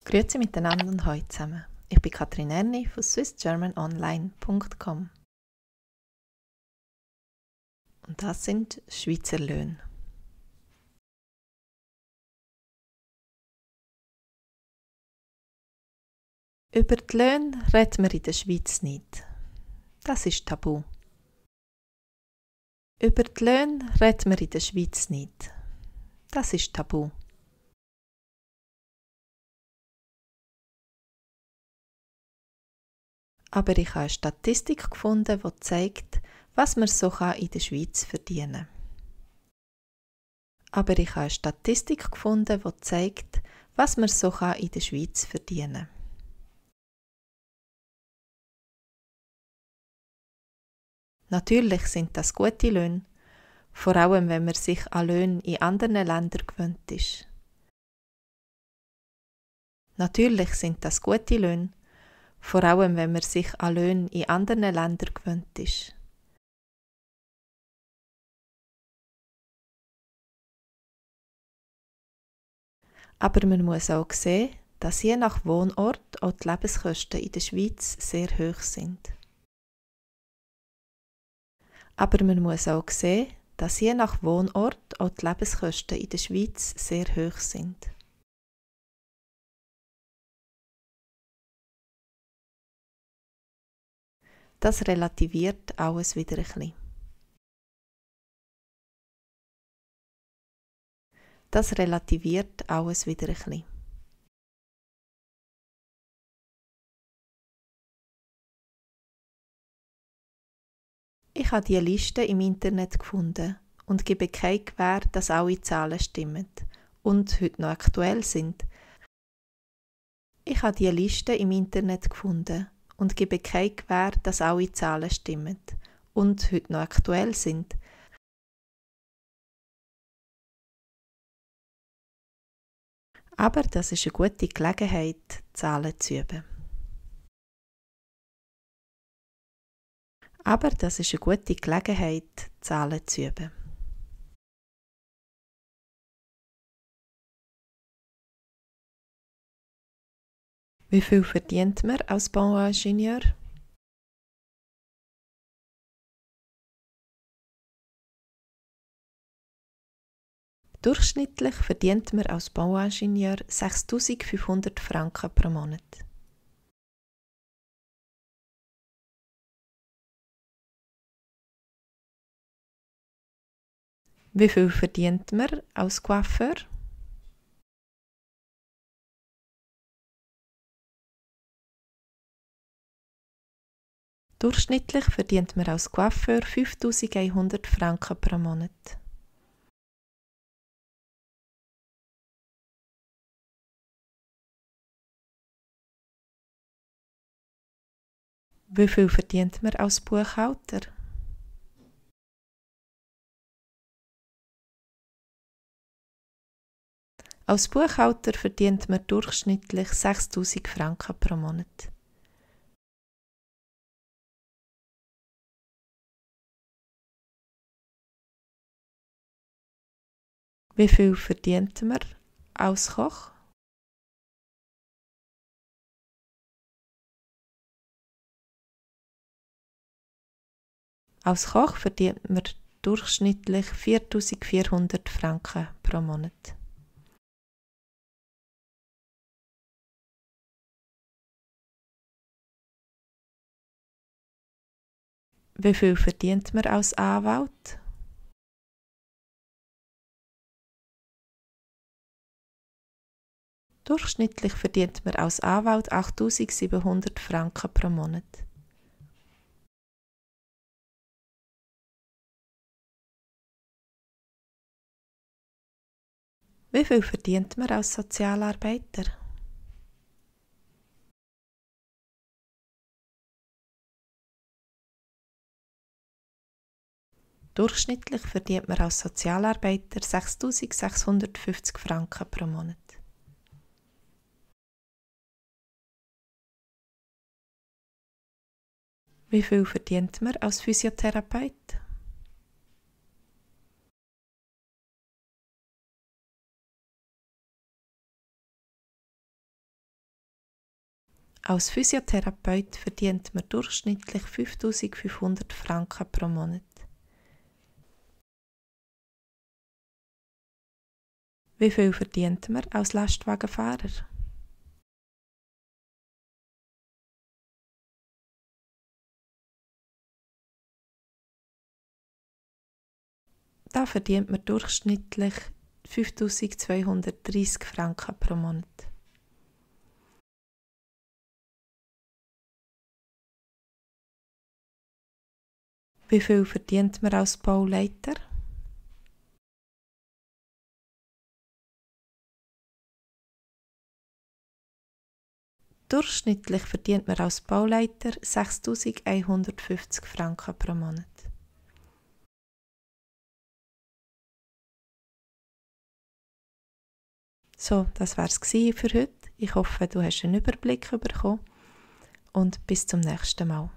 Grüezi miteinander und hallo zusammen. Ich bin Katrin Erni von swissgermanonline.com und das sind Schweizer Löhne. Über die Löhne reden wir in der Schweiz nicht. Das ist tabu. Über die Löhne reden wir in der Schweiz nicht. Das ist tabu. Aber ich habe eine Statistik gefunden, die zeigt, was man so in der Schweiz verdienen kann. In der Schweiz verdienen. Natürlich sind das gute Löhne, vor allem wenn man sich an Löhne in anderen Ländern gewöhnt ist. Natürlich sind das gute Löhne, vor allem wenn man sich an Löhne in anderen Ländern gewöhnt ist. Aber man muss auch sehen, dass je nach Wohnort auch die Lebenskosten in der Schweiz sehr hoch sind. Das relativiert alles wieder ein bisschen. Ich habe diese Liste im Internet gefunden und gebe keine Gewähr, dass alle Zahlen stimmen und heute noch aktuell sind. Aber das ist eine gute Gelegenheit, Zahlen zu üben. Wie viel verdient man als Bauingenieur? Durchschnittlich verdient man als Bauingenieur 6'500 Franken pro Monat. Wie viel verdient man als Coiffeur? Durchschnittlich verdient man als Coiffeur 5'100 Franken pro Monat. Wie viel verdient man als Buchhalter? Als Buchhalter verdient man durchschnittlich 6'000 Franken pro Monat. Wie viel verdient man als Koch? Als Koch verdient man durchschnittlich 4'400 Franken pro Monat. Wie viel verdient man als Anwalt? Durchschnittlich verdient man als Anwalt 8'700 Franken pro Monat. Wie viel verdient man als Sozialarbeiter? Durchschnittlich verdient man als Sozialarbeiter 6'650 Franken pro Monat. Wie viel verdient man als Physiotherapeut? Als Physiotherapeut verdient man durchschnittlich 5'500 Franken pro Monat. Wie viel verdient man als Lastwagenfahrer? Da verdient man durchschnittlich 5'230 Franken pro Monat. Wie viel verdient man als Bauleiter? Durchschnittlich verdient man als Bauleiter 6'150 Franken pro Monat. So, das war es für heute. Ich hoffe, du hast einen Überblick bekommen und bis zum nächsten Mal.